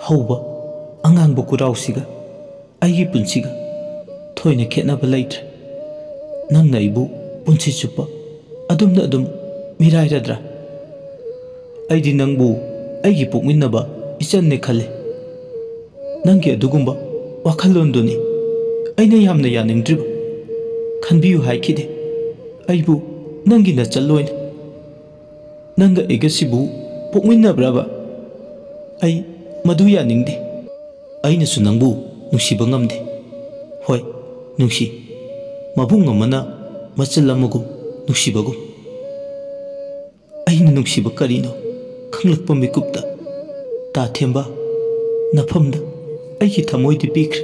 ꯍꯧꯕ ꯑꯉꯥꯡꯕ ꯀꯨꯔꯥꯎꯁꯤꯒ ꯑꯩꯒꯤ ꯄꯨꯟꯁꯤꯒ ꯊꯣꯏꯅ ꯈꯦꯠꯅꯕ ꯂꯩꯇ꯭ꯔꯦ꯫ ꯅꯪꯅ ꯑꯩꯕꯨ ꯄꯨꯟꯁꯤ ꯆꯨꯞꯄ ꯑꯗꯨꯝꯅ ꯑꯗꯨꯝ ꯃꯤꯔꯥꯏꯔꯗ꯭ꯔꯥ? ꯑꯩꯗꯤ ꯅꯪꯕꯨ ꯑꯩꯒꯤ ꯄꯣꯛꯃꯤꯟꯅꯕ ꯏꯆꯟꯅꯦ ꯈꯜꯂꯤ꯫ ꯅꯪꯒꯤ ꯑꯗꯨꯒꯨꯝꯕ ꯋꯥꯈꯜꯂꯣꯟꯗꯨꯅꯤ ꯑꯩꯅ ꯌꯥꯝꯅ ꯌꯥꯅꯤꯡꯗ꯭ꯔꯤꯕ꯫ ꯈꯟꯕꯤꯌꯨ ꯍꯥꯏꯈꯤꯗꯦ ꯑꯩꯕꯨ ꯅꯪꯒꯤ ꯅꯆꯜ ꯑꯣꯏꯅ꯫ ꯅꯪꯒ ꯑꯩꯒꯁꯤꯕꯨ ꯄꯣꯛꯃꯤꯟꯅꯕ꯭ꯔꯕ? ꯑꯩ ꯃꯗꯨ ꯌꯥꯅꯤꯡꯗꯦ꯫ ꯑꯩꯅꯁꯨ ꯅꯪꯕꯨ ꯅꯨꯡꯁꯤꯕ ꯉꯝꯗꯦ꯫ ꯍꯣꯏ, ꯅꯨꯡꯁꯤ, ꯃꯕꯨꯡ ꯑꯃꯅ ꯃꯆꯜ ꯑꯃꯒꯨꯝ ꯅꯨꯡꯁꯤꯕꯒꯨꯝ꯫ ꯑꯩꯅ ꯅꯨꯡꯁꯤꯕ ꯀꯔꯤꯅꯣ ꯈꯪꯂꯛꯄ ꯃꯤꯀꯨꯞꯇ ꯇꯥ ꯊꯦꯝꯕ, ꯅꯐꯝꯗ ꯑꯩꯒꯤ ꯊꯃꯣꯏꯗꯤ ꯄꯤꯈ꯭ꯔꯦ꯫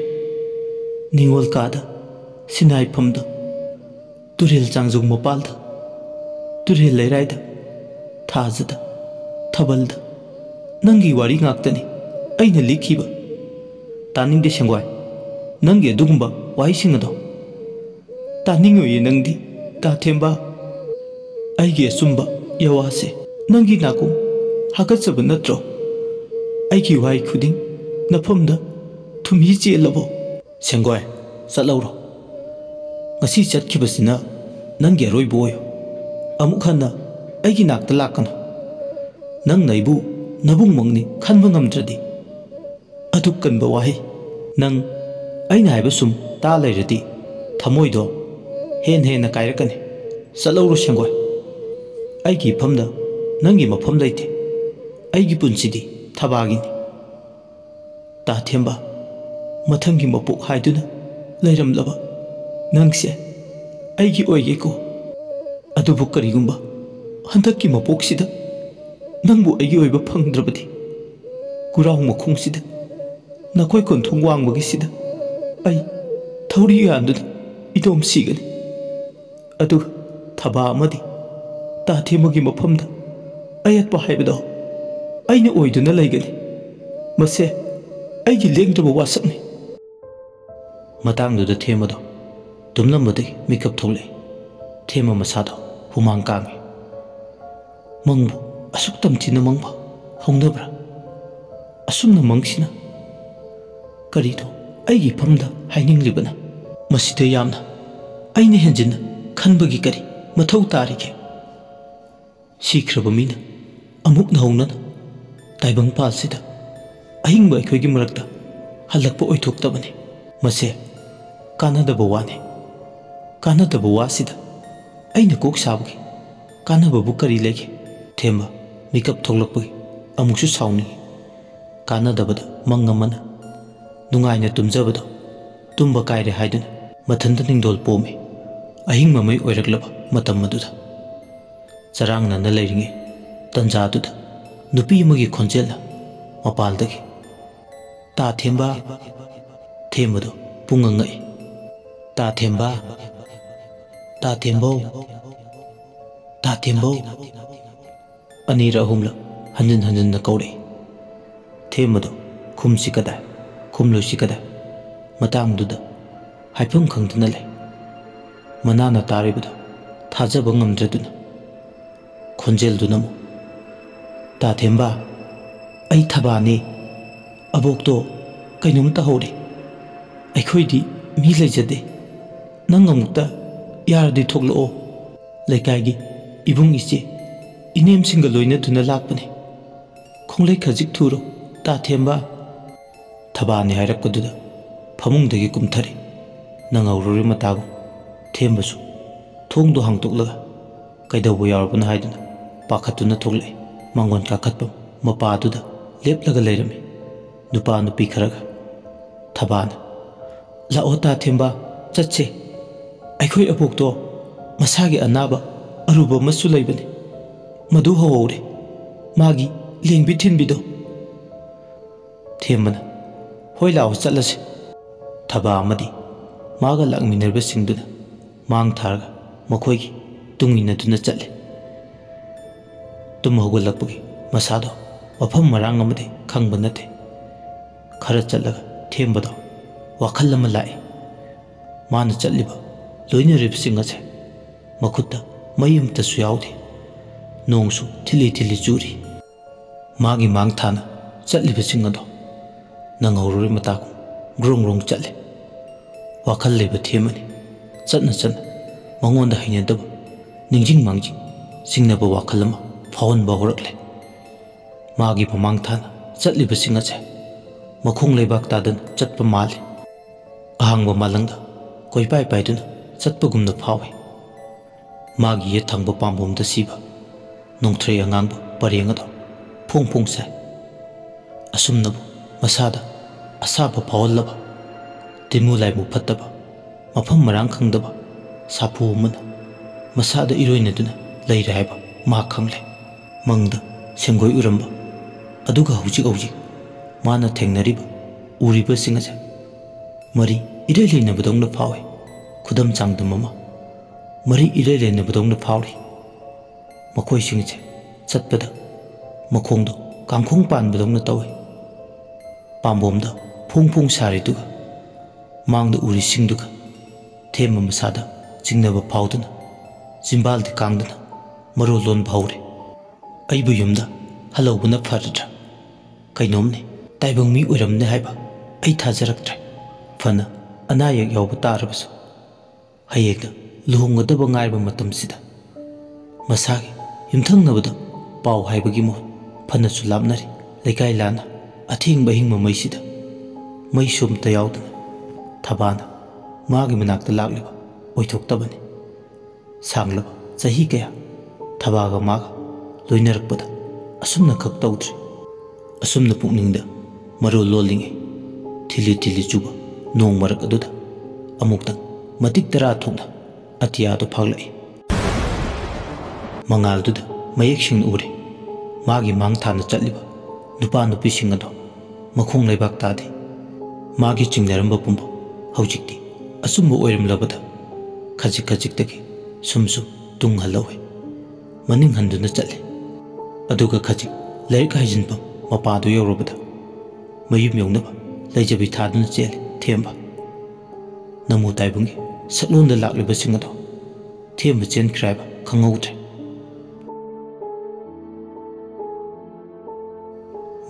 ꯅꯤꯉꯣꯜ ꯀꯥꯗ, ꯁꯤꯟꯅꯥꯏꯐꯝꯗ, ꯇꯨꯔꯦꯜ ꯆꯥꯡꯖꯨꯡ ꯃꯄꯥꯜꯗ, ꯇꯨꯔꯦꯜ ꯂꯩꯔꯥꯏꯗ, ꯊꯥꯖꯗ, ꯊꯥꯕꯜꯗ, ꯅꯪꯒꯤ ꯋꯥꯔꯤ ꯉꯥꯛꯇꯅꯤ ꯑꯩꯅ ꯂꯤꯈꯤꯕ꯫ ꯇꯥꯅꯤꯡꯗꯦ ꯁꯦꯡꯒ꯭ꯋꯥꯏ, ꯅꯪꯒꯤ ꯑꯗꯨꯒꯨꯝꯕ ꯋꯥꯍꯩꯁꯤꯡ ꯑꯗꯣ꯫ ꯇꯥꯅꯤꯡꯉꯣꯏꯌꯦ ꯅꯪꯗꯤ, ꯇꯥ ꯊꯦꯝꯕ꯫ ꯑꯩꯒꯤ ꯑꯆꯨꯝꯕ ꯌꯥꯋꯥꯁꯦ ꯅꯪꯒꯤ ꯅꯥꯀꯣꯡ ꯍꯥꯀꯠꯆꯕ ꯅꯠꯇ꯭ꯔꯣ? ꯑꯩꯒꯤ ꯋꯥꯍꯩ ꯈꯨꯗꯤꯡ ꯅꯐꯝꯗ ꯊꯨꯝꯍꯤ ꯆꯦꯜꯂꯕꯣ? ꯁꯦꯡꯒ꯭ꯋꯥꯏ, ꯆꯠꯍꯧꯔꯣ꯫ ꯉꯁꯤ ꯆꯠꯈꯤꯕꯁꯤꯅ ꯅꯪꯒꯤ ꯑꯔꯣꯏꯕ ꯑꯣꯏꯌꯨ꯫ ꯑꯃꯨꯛ ꯍꯟꯅ ꯑꯩꯒꯤ ꯅꯥꯛꯇ ꯂꯥꯛꯀꯅꯨ꯫ ꯅꯪꯅ ꯑꯩꯕꯨ ꯅꯕꯨꯡꯃꯛꯅꯤ ꯈꯟꯕ ꯉꯝꯗ꯭ꯔꯗꯤ꯫ ꯑꯗꯨꯛ ꯀꯟꯕ ꯋꯥꯍꯩ! ꯅꯪ ꯑꯩꯅ ꯍꯥꯏꯕ ꯁꯨꯝ ꯇꯥ ꯂꯩꯔꯗꯤ ꯊꯃꯣꯏꯗꯣ ꯍꯦꯟꯅ ꯍꯦꯟꯅ ꯀꯥꯏꯔꯛꯀꯅꯤ꯫ ꯆꯠꯍꯧꯔꯣ ꯁꯦꯡꯒ꯭ꯋꯥꯏ꯫ ꯑꯩꯒꯤ ꯏꯐꯝꯗ ꯅꯪꯒꯤ ꯃꯐꯝ ꯂꯩꯇꯦ꯫ ꯑꯩꯒꯤ ꯄꯨꯟꯁꯤꯗꯤ ꯊꯕꯥꯒꯤꯅꯤ꯫ ꯇꯥ ꯊꯦꯝꯕ, ꯃꯊꯪꯒꯤ ꯃꯄꯣꯛ ꯍꯥꯏꯗꯨꯅ ꯂꯩꯔꯝꯂꯕ ꯅꯪꯁꯦ ꯑꯩꯒꯤ ꯑꯣꯏꯒꯦꯀꯣ꯫ ꯑꯗꯨꯕꯨ ꯀꯔꯤꯒꯨꯝꯕ ꯍꯟꯗꯛꯀꯤ ꯃꯄꯣꯛꯁꯤꯗ ꯅꯪꯕꯨ ꯑꯩꯒꯤ ꯑꯣꯏꯕ ꯐꯪꯗ꯭ꯔꯕꯗꯤ, ꯀꯨꯔꯥꯎ ꯃꯈꯣꯡꯁꯤꯗ ꯅꯈꯣꯏ ꯀꯣꯟꯊꯣꯡ ꯋꯥꯡꯕꯒꯤꯁꯤꯗ ꯑꯩ ꯊꯧꯔꯤ ꯌꯥꯟꯗꯨꯅ ꯏꯇꯣꯝ ꯁꯤꯒꯅꯤ꯫ ꯑꯗꯨꯒ ꯊꯕꯥ ꯑꯃꯗꯤ ꯇꯥ ꯊꯦꯝꯕꯒꯤ ꯃꯐꯝꯗ ꯑꯌꯦꯠꯄ ꯍꯥꯏꯕꯗꯣ ꯑꯩꯅ ꯑꯣꯏꯗꯨꯅ ꯂꯩꯒꯅꯤ꯫ ꯃꯁꯦ ꯑꯩꯒꯤ ꯂꯦꯡꯗ꯭ꯔꯕ ꯋꯥꯁꯛꯅꯤ꯫ ꯃꯇꯥꯡꯗꯨꯗ ꯊꯦꯝꯕꯗꯣ ꯇꯨꯝꯂꯝꯕꯗꯒꯤ ꯃꯤꯀꯞ ꯊꯣꯛꯂꯛꯏ꯫ ꯊꯦꯝꯕ ꯃꯁꯥꯗꯣ ꯍꯨꯃꯥꯡ ꯀꯥꯡꯉꯤ꯫ ꯃꯪꯕꯨ ꯑꯁꯨꯛ ꯇꯝꯊꯤꯅ ꯃꯪꯕ ꯍꯧꯅꯕ꯭ꯔꯥ? ꯑꯁꯨꯝꯅ ꯃꯪꯁꯤꯅ ꯀꯔꯤꯅꯣ ꯑꯩꯒꯤ ꯏꯐꯝꯗ ꯍꯥꯏꯅꯤꯡꯂꯤꯕꯅ? ꯃꯁꯤꯗ ꯌꯥꯝꯅ ꯑꯩꯅ ꯍꯦꯟꯖꯤꯟꯅ ꯈꯟꯕꯒꯤ ꯀꯔꯤ ꯃꯊꯧ ꯇꯥꯔꯤꯒꯦ? ꯁꯤꯈ꯭ꯔꯕ ꯃꯤꯅ ꯑꯃꯨꯛ ꯅꯧꯅ ꯇꯥꯏꯕꯪꯄꯥꯜꯁꯤꯗ ꯑꯍꯤꯡꯕ ꯑꯩꯈꯣꯏꯒꯤ ꯃꯔꯛꯇ ꯍꯜꯂꯛꯄ ꯑꯣꯏꯊꯣꯛꯇꯕꯅꯤ꯫ ꯃꯁꯦ ꯀꯥꯟꯅꯗꯕ ꯋꯥꯅꯤ꯫ ꯀꯥꯟꯅꯗꯕ ꯋꯥꯁꯤꯗ ꯑꯩꯅ ꯀꯣꯛ ꯁꯥꯕꯒꯤ ꯀꯥꯟꯅꯕꯕꯨ ꯀꯔꯤ ꯂꯩꯒꯦ? ꯊꯦꯝꯕ ꯃꯤꯀꯞ ꯊꯣꯛꯂꯛꯄꯒꯤ ꯑꯃꯨꯛꯁꯨ ꯁꯥꯎꯅꯤꯡꯏ꯫ ꯀꯥꯟꯅꯗꯕꯗ ꯃꯪ ꯑꯃꯅ ꯅꯨꯡꯉꯥꯏꯅ ꯇꯨꯝꯖꯕꯗꯣ ꯇꯨꯝꯕ ꯀꯥꯏꯔꯦ ꯍꯥꯏꯗꯨꯅ ꯃꯊꯟꯇ ꯅꯤꯡꯗꯣꯜ ꯄꯣꯝꯃꯤ꯫ ꯑꯍꯤꯡ ꯃꯃꯩ ꯑꯣꯏꯔꯛꯂꯕ ꯃꯇꯝ ꯑꯗꯨꯗ ꯆꯔꯥꯡꯅꯅ ꯂꯩꯔꯤꯉꯩ ꯇꯟꯖꯥꯗꯨꯗ ꯅꯨꯄꯤ ꯑꯃꯒꯤ ꯈꯣꯟꯖꯦꯜꯅ ꯃꯄꯥꯜꯗꯒꯤ, "ꯇꯥ ꯊꯦꯝꯕ!" ꯊꯦꯝꯕꯗꯣ ꯄꯨꯡꯉꯛ ꯉꯛꯏ꯫ "ꯇꯥ ꯊꯦꯝꯕ! ꯇꯥ ꯊꯦꯝꯕꯧ! ꯇꯥ ꯊꯦꯝꯕꯧ!" ꯑꯅꯤꯔꯛ ꯑꯍꯨꯝꯂꯛ ꯍꯟꯖꯤꯟ ꯍꯟꯖꯤꯟꯅ ꯀꯧꯔꯛꯏ꯫ ꯊꯦꯝꯕꯗꯣ ꯈꯨꯝꯁꯤ ꯀꯗꯥꯏ, ꯈꯨꯝꯂꯣꯏꯁꯤ ꯀꯗꯥꯏ? ꯃꯇꯥꯡꯗꯨꯗ ꯍꯥꯏꯐꯝ ꯈꯪꯗꯅ ꯂꯩ꯫ ꯃꯅꯥꯅ ꯇꯥꯔꯤꯕꯗꯣ ꯊꯥꯖꯕ ꯉꯝꯗ꯭ꯔꯗꯨꯅ, ꯈꯣꯟꯖꯦꯜꯗꯨꯅ ꯑꯃꯨꯛ, "ꯇꯥ ꯊꯦꯝꯕ, ꯑꯩ ꯊꯕꯥꯅꯤ꯫ ꯑꯕꯣꯛꯇꯣ ꯀꯩꯅꯣꯝ ꯇꯧꯍꯧꯔꯦ꯫ ꯑꯩꯈꯣꯏꯗꯤ ꯃꯤ ꯂꯩꯖꯗꯦ꯫ ꯅꯪ ꯑꯃꯨꯛꯇ ꯌꯥꯔꯗꯤ ꯊꯣꯛꯂꯛꯑꯣ꯫ ꯂꯩꯀꯥꯏꯒꯤ ꯏꯕꯨꯡ ꯏꯆꯦ ꯏꯅꯦꯝꯁꯤꯡꯒ ꯂꯣꯏꯅꯗꯨꯅ ꯂꯥꯛꯄꯅꯦ꯫ ꯈꯣꯡꯂꯩ ꯈꯖꯤꯛ ꯊꯨꯔꯣ, ꯇꯥ ꯊꯦꯝꯕ!" ꯊꯕꯥꯅꯤ ꯍꯥꯏꯔꯛꯄꯗꯨꯗ ꯐꯃꯨꯡꯗꯒꯤ ꯀꯨꯝꯊꯔꯦ꯫ ꯅꯪꯍꯧꯔꯣꯏ ꯃꯇꯥꯒꯨꯝ ꯊꯦꯝꯕꯁꯨ ꯊꯣꯡꯗꯣ ꯍꯥꯡꯗꯣꯛꯂꯒ ꯀꯩꯗꯧꯕ ꯌꯥꯎꯔꯕꯅꯣ ꯍꯥꯏꯗꯨꯅ ꯄꯥꯈꯠꯇꯨꯅ ꯊꯣꯛꯂꯛꯏ꯫ ꯃꯥꯡꯒꯣꯟ ꯀꯥꯈꯠꯄ ꯃꯄꯥꯗꯨꯗ ꯂꯦꯞꯂꯒ ꯂꯩꯔꯝꯃꯤ ꯅꯨꯄꯥ ꯅꯨꯄꯤ ꯈꯔꯒ꯫ ꯊꯕꯥꯅ, "ꯂꯥꯛꯑꯣ ꯇꯥ ꯊꯦꯝꯕ, ꯆꯠꯁꯦ꯫ ꯑꯩꯈꯣꯏ ꯑꯕꯣꯛꯇꯣ ꯃꯁꯥꯒꯤ ꯑꯅꯥꯕ ꯑꯔꯨꯕ ꯑꯃꯁꯨ ꯂꯩꯕꯅꯤ꯫ ꯃꯗꯨ ꯍꯧꯍꯧꯔꯦ, ꯃꯥꯒꯤ ꯂꯦꯡꯕꯤ ꯊꯤꯟꯕꯤꯗꯣ꯫" ꯊꯦꯝꯕꯅ, "ꯍꯣꯏ, ꯂꯥꯛꯑꯣ, ꯆꯠꯂꯁꯤ꯫" ꯊꯕꯥ ꯑꯃꯗꯤ ꯃꯥꯒ ꯂꯥꯛꯃꯤꯟꯅꯔꯤꯕꯁꯤꯡꯗꯨꯅ ꯃꯥꯡ ꯊꯥꯔꯒ ꯃꯈꯣꯏꯒꯤ ꯇꯨꯡ ꯏꯟꯅꯗꯨꯅ ꯆꯠꯂꯤ꯫ ꯇꯨꯝ ꯍꯧꯒꯠꯂꯛꯄꯒꯤ ꯃꯁꯥꯗꯣ ꯃꯐꯝ ꯃꯔꯥꯡ ꯑꯃꯗꯤ ꯈꯪꯕ ꯅꯠꯇꯦ꯫ ꯈꯔ ꯆꯠꯂꯒ ꯊꯦꯝꯕꯗꯣ ꯋꯥꯈꯜ ꯑꯃ ꯂꯥꯛꯏ꯫ ꯃꯥꯅ ꯆꯠꯂꯤꯕ ꯂꯣꯏꯅꯔꯤꯕꯁꯤꯡ ꯑꯁꯦ ꯃꯈꯨꯠꯇ ꯃꯩ ꯑꯃꯠꯇꯁꯨ ꯌꯥꯎꯗꯦ꯫ ꯅꯣꯡꯁꯨ ꯊꯤꯜꯂꯤ ꯊꯤꯜꯂꯤ ꯆꯨꯔꯤ꯫ ꯃꯥꯒꯤ ꯃꯥꯡ ꯊꯥꯅ ꯆꯠꯂꯤꯕꯁꯤꯡ ꯑꯗꯣ ꯅꯪꯍꯧꯔꯣꯏ ꯃꯇꯥꯒꯨꯝ ꯒ꯭ꯔꯣꯡ ꯒ꯭ꯔꯣꯡ ꯆꯠꯂꯤ꯫ ꯋꯥꯈꯜ ꯂꯩꯕ ꯊꯦꯝꯕꯅꯤ꯫ ꯆꯠꯅ ꯆꯠꯅ ꯃꯉꯣꯟꯗ ꯍꯩꯅꯗꯕ, ꯅꯤꯡꯁꯤꯡ ꯃꯥꯡꯖꯤꯡ ꯆꯤꯡꯅꯕ ꯋꯥꯈꯜ ꯑꯃ ꯐꯥꯎꯍꯟꯕ ꯍꯧꯔꯛꯂꯦ꯫ ꯃꯥꯒꯤ ꯃꯃꯥꯡ ꯊꯥꯅ ꯆꯠꯂꯤꯕꯁꯤꯡ ꯑꯁꯦ ꯃꯈꯣꯡ ꯂꯩꯕꯥꯛ ꯇꯥꯗꯅ ꯆꯠꯄ ꯃꯥꯜꯂꯤ꯫ ꯑꯍꯥꯡꯕ ꯃꯥꯂꯪꯗ ꯀꯣꯏꯄꯥꯏ ꯄꯥꯏꯗꯨꯅ ꯆꯠꯄꯒꯨꯝꯅ ꯐꯥꯎꯏ꯫ ꯃꯥꯒꯤ ꯌꯦꯠ ꯊꯪꯕ ꯄꯥꯝꯕꯣꯝꯗ ꯁꯤꯕ ꯅꯣꯡꯊ꯭ꯔꯩ ꯑꯉꯥꯡꯕ ꯄꯔꯦꯡ ꯑꯗꯣ ꯐꯣꯡ ꯐꯣꯡ ꯁꯥꯏ꯫ ꯑꯁꯨꯝꯅꯕꯨ ꯃꯁꯥꯗ ꯑꯁꯥꯕ ꯐꯥꯎꯍꯜꯂꯕ, ꯇꯤꯟꯃꯨ ꯂꯥꯏꯃꯨ ꯐꯠꯇꯕ, ꯃꯐꯝ ꯃꯔꯥꯡ ꯈꯪꯗꯕ ꯁꯥꯐꯨ ꯑꯃꯅ ꯃꯁꯥꯗ ꯏꯔꯣꯏꯅꯗꯨꯅ ꯂꯩꯔꯦ ꯍꯥꯏꯕ ꯃꯍꯥꯛ ꯈꯪꯂꯦ꯫ ꯃꯪꯗ ꯁꯦꯡꯒꯣꯏ ꯎꯔꯝꯕ ꯑꯗꯨꯒ ꯍꯧꯖꯤꯛ ꯍꯧꯖꯤꯛ ꯃꯥꯅ ꯊꯦꯡꯅꯔꯤꯕ, ꯎꯔꯤꯕꯁꯤꯡ ꯑꯁꯦ ꯃꯔꯤ ꯏꯔꯩ ꯂꯩꯅꯕꯗꯧꯅ ꯐꯥꯎꯏ꯫ ꯈꯨꯗꯝ ꯆꯥꯡꯗꯝ ꯑꯃ, ꯃꯔꯤ ꯏꯔꯩ ꯂꯩꯅꯕꯗꯧꯅ ꯐꯥꯎꯔꯤ꯫ ꯃꯈꯣꯏꯁꯤꯡꯁꯦ ꯆꯠꯄꯗ ꯃꯈꯣꯡꯗꯣ ꯀꯥꯡꯈꯣꯡ ꯄꯥꯟꯕꯗꯧꯅ ꯇꯧꯏ꯫ ꯄꯥꯝꯕꯣꯝꯗ ꯐꯣꯡ ꯐꯣꯡ ꯁꯥꯔꯤꯗꯨꯒ ꯃꯥꯡꯗ ꯎꯔꯤꯁꯤꯡꯗꯨꯒ ꯊꯦꯝꯕ ꯃꯁꯥꯗ ꯆꯤꯡꯅꯕ ꯐꯥꯎꯗꯨꯅ ꯆꯤꯝꯕꯥꯜꯗꯤ ꯀꯥꯡꯗꯅ ꯃꯔꯣꯜ ꯂꯣꯟꯕ ꯍꯧꯔꯦ꯫ ꯑꯩꯕꯨ ꯌꯨꯝꯗ ꯍꯜꯍꯧꯕꯅ ꯐꯔꯗ꯭ꯔꯥ? ꯀꯩꯅꯣꯝꯅꯤ, ꯇꯥꯏꯕꯪ ꯃꯤ ꯑꯣꯏꯔꯝꯅꯤ ꯍꯥꯏꯕ ꯑꯩ ꯊꯥꯖꯔꯛꯇ꯭ꯔꯦ꯫ ꯐꯅ ꯑꯅꯥ ꯑꯌꯦꯛ ꯌꯥꯎꯕ ꯇꯥꯔꯕꯁꯨ, ꯍꯌꯦꯡꯗ ꯂꯨꯍꯣꯡꯒꯗꯕ ꯉꯥꯏꯔꯕ ꯃꯇꯝꯁꯤꯗ ꯃꯁꯥꯒꯤ ꯌꯨꯝꯊꯪꯅꯕꯗ ꯄꯥꯎ ꯍꯥꯏꯕꯒꯤ ꯃꯍꯨꯠ ꯐꯅꯁꯨ ꯂꯥꯞꯅꯔꯤ꯫ ꯂꯩꯀꯥꯏ ꯂꯥꯟꯅ ꯑꯊꯦꯡꯕ ꯑꯍꯤꯡ ꯃꯃꯩꯁꯤꯗ ꯃꯩꯁꯨ ꯑꯝꯇ ꯌꯥꯎꯗꯅ ꯊꯕꯥꯅ ꯃꯥꯒꯤ ꯃꯅꯥꯛꯇ ꯂꯥꯛꯂꯤꯕ ꯑꯣꯏꯊꯣꯛꯇꯕꯅꯤ꯫ ꯁꯥꯡꯂꯕ ꯆꯍꯤ ꯀꯌꯥ ꯊꯕꯥꯒ ꯃꯥꯒ ꯂꯣꯏꯅꯔꯛꯄꯗ ꯑꯁꯨꯝꯅ ꯈꯛ ꯇꯧꯗ꯭ꯔꯤ꯫ ꯑꯁꯨꯝꯅ ꯄꯨꯛꯅꯤꯡꯗ ꯃꯔꯣꯜ ꯂꯣꯜꯂꯤꯉꯩ, ꯊꯤꯜꯂꯤ ꯊꯤꯜꯂꯤ ꯆꯨꯕ ꯅꯣꯡ ꯃꯔꯛ ꯑꯗꯨꯗ ꯑꯃꯨꯛꯇꯪ ꯃꯇꯤꯛ ꯇꯔꯥ ꯊꯣꯛꯅ ꯑꯇꯤꯌꯥꯗꯨ ꯐꯥꯛꯂꯛꯏ꯫ ꯃꯉꯥꯜꯗꯨꯗ ꯃꯌꯦꯛ ꯁꯦꯡꯅ ꯎꯔꯦ꯫ ꯃꯥꯒꯤ ꯃꯥꯡ ꯊꯥꯅ ꯆꯠꯂꯤꯕ ꯅꯨꯄꯥ ꯅꯨꯄꯤꯁꯤꯡ ꯑꯗꯣ ꯃꯈꯣꯡ ꯂꯩꯕꯥꯛ ꯇꯥꯗꯦ꯫ ꯃꯥꯒꯤ ꯆꯤꯡꯅꯔꯝꯕ ꯄꯨꯝꯕ ꯍꯧꯖꯤꯛꯇꯤ ꯑꯆꯨꯝꯕ ꯑꯣꯏꯔꯝꯂꯕꯗ ꯈꯖꯤꯛ ꯈꯖꯤꯛꯇꯒꯤ ꯁꯨꯝ ꯁꯨꯝ ꯇꯨꯡ ꯍꯜꯍꯧꯏ꯫ ꯃꯅꯤꯡ ꯍꯟꯗꯨꯅ ꯆꯠꯂꯤ꯫ ꯑꯗꯨꯒ ꯈꯖꯤꯛ ꯂꯥꯏꯔꯤꯛ ꯍꯩꯖꯤꯟꯐꯝ ꯃꯄꯥꯗꯨ ꯌꯧꯔꯕꯗ ꯃꯌꯨꯝ ꯌꯧꯅꯕ ꯂꯩꯖꯕꯤ ꯊꯥꯗꯨꯅ ꯆꯦꯜꯂꯤ ꯊꯦꯝꯕ꯫ ꯅꯃꯨ ꯇꯥꯏꯕꯪꯒꯤ ꯁꯛꯂꯣꯟꯗ ꯂꯥꯛꯂꯤꯕꯁꯤꯡ ꯑꯗꯣ ꯊꯦꯝꯕ ꯆꯦꯟꯈ꯭ꯔꯦ ꯍꯥꯏꯕ ꯈꯪꯍꯧꯗ꯭ꯔꯦ꯫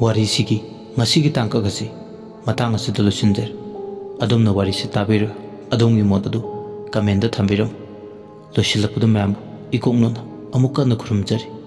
ꯋꯥꯔꯤꯁꯤꯒꯤ ꯉꯁꯤꯒꯤ ꯇꯥꯡꯀꯛ ꯑꯁꯤ ꯃꯇꯥꯡ ꯑꯁꯤꯗ ꯂꯣꯏꯁꯤꯟꯖꯔꯦ꯫ ꯑꯗꯣꯝꯅ ꯋꯥꯔꯤꯁꯤ ꯇꯥꯕꯤꯔꯒ ꯑꯗꯣꯝꯒꯤ ꯃꯣꯠ ꯑꯗꯨ ꯀꯃꯦꯟꯗ ꯊꯝꯕꯤꯔꯝꯃꯨ꯫ ꯂꯣꯏꯁꯤꯜꯂꯛꯄꯗ ꯃꯌꯥꯝꯕꯨ ꯏꯀꯣꯛ ꯅꯣꯟꯅ ꯑꯃꯨꯛ ꯍꯟꯅ ꯈꯨꯔꯨꯝꯖꯔꯤ꯫